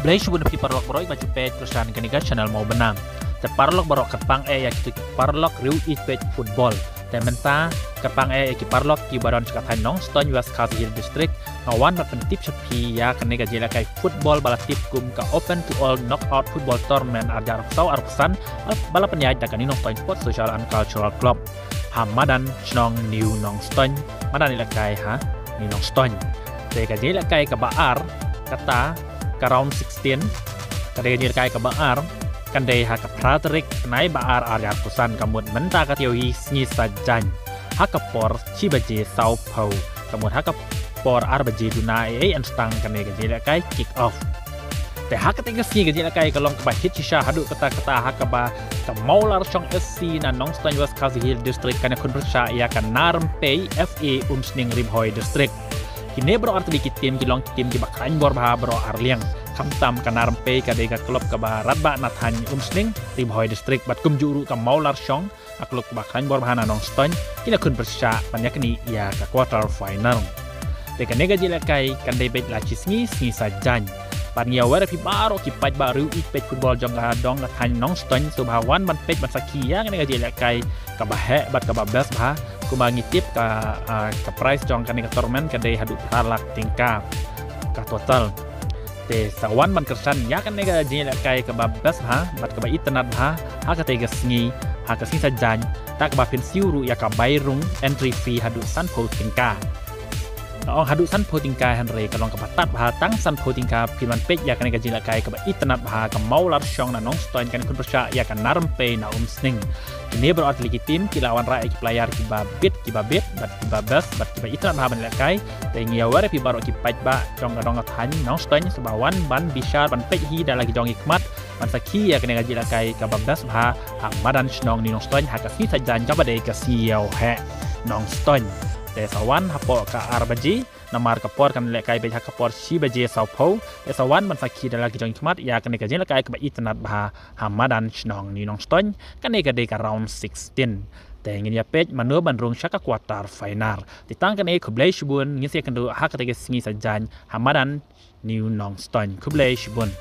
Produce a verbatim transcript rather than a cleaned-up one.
Khublei shibun ïa phi paralok baroh ba ju peit kyrshan kane ka channel Mawbynna. Te paralok baroh, kyrpang eh ïa kito ki paralok riew ïeit peit football. Te mynta kyrpang eh ïa ki paralok kiba don sha ka thaiñ Nongstoiñ, West Khasi Hills District, nga wan ban pyntip sha phi ïa kane ka jingïalehkai football ba la tip kum ka Open to All Knockout Football Tournament ar hajar arphew saw arphew san, ba la pynïaid da ka New Nongstoiñ Sports Social and Cultural Club ha madan shnong New Nongstoiñ, madan ïalehkai ha New Nongstoiñ. Te ka jingïalehkai kaba ar, kata ka round sixteen, ka dei ka jingïalehkai kaba ar, kan dei ha ka phra tarik bnai ba ar ar hajar arphew san, ka mut mynta ka taïew hi sngi Saitjaiñ, ha ka por shi baje sawphew, ka mut ha ka por ar baje duna, eh, eh, yn sdang kane ka jingïalehkai kick off. Te ha katei ka sngi ka jingïalehkai ka long kaba hit shisha haduh katta katta, ha kaba ka Mawlarshong F C na Nongstoiñ, West Khasi Hills District, kan ïakhun pyrshah ïa ka Narrympei F A Umsning, Ri Bhoi District. Kine baroh artylli ki team ki long ki team kiba khlaiñ bor bha baroh arliang. Khamtam ka Narrympei ka dei ka club kaba radbah na thaiñ Umsning, Ri Bhoi District, bad kumjuh ruh ka Mawlarshong, ka club kaba khlaiñ bor bha na Nongstoiñ, kin ïakhun pyrshah ban ïaknieh ïa ka quarter final. Te kane ka jingïalehkai kan dei beit la shi sngi, sngi Saitjaiñ. Bad ngi ïawer ïa phi baroh ki paidbah riew ïeit peit football jong ka dong ka thaiñ Nongstoiñ, sngewbha wan ban peit ban sakhi ïa kane ka jingïalehkai kaba heh bad kaba best bha. Kumba ngi tip ka, ah, ka prize jong kane ka tournament ka dei haduh phra lak tyngka ka total. Te sa wan ban kyrshan ïa kane ka jingïalehkai kaba best bha bad kaba itynnad bha ha katei ka sngi, ha ka sngi Saitjaiñ, da kaba phin siew ruh ïa ka bai rung, entry fee haduh sanphew tyngka. Nga ong haduh sanphew tyngka hynrei ka long kaba tad bha, tang sanphew tyngka phin wan peit ïa kane ka jingïalehkai kaba itynnad bha, ka Mawlarshong na Nongstoiñ kan ïakhun pyrshah ïa ka Narrympei na Umsning. Kine baroh artylli ki team ki la wanrah ïa ki player kiba bit, kiba bit bad kiba best bad kiba itynnad bha ban ïalehkai. Te ngi ïawer ïa phi baroh ki paidbah jong ka dong ka thaiñ Nongstoiñ, sngewbha wan ban bishar ban peit hi da la ki jong ki khmat, ban sakhi ïa kane ka jingïalehkai kaba best bha ha madan shnong New Nongstoiñ ha ka sngi Saitjaiñ kaba dei ka sngi ïew heh Nongstoiñ. Te sa wan hapoh ka ar baje, namar ka por kan ïalehkai beit ha ka por shi baje sawphew. Te sa wan ban sakhi da la ki jong ki khmat ïa kane ka jingïalehkai kaba itynnad bha ha madan shnong New Nongstoiñ, kane ka dei ka round sixteen. Te ngin ïa peit mano ban rung sha ka quarter final. Te tang kane, khublei shibun, ngin sa ïakynduh ha katei ka sngi Saitjaiñ ha madan New Nongstoiñ. Khublei shibun.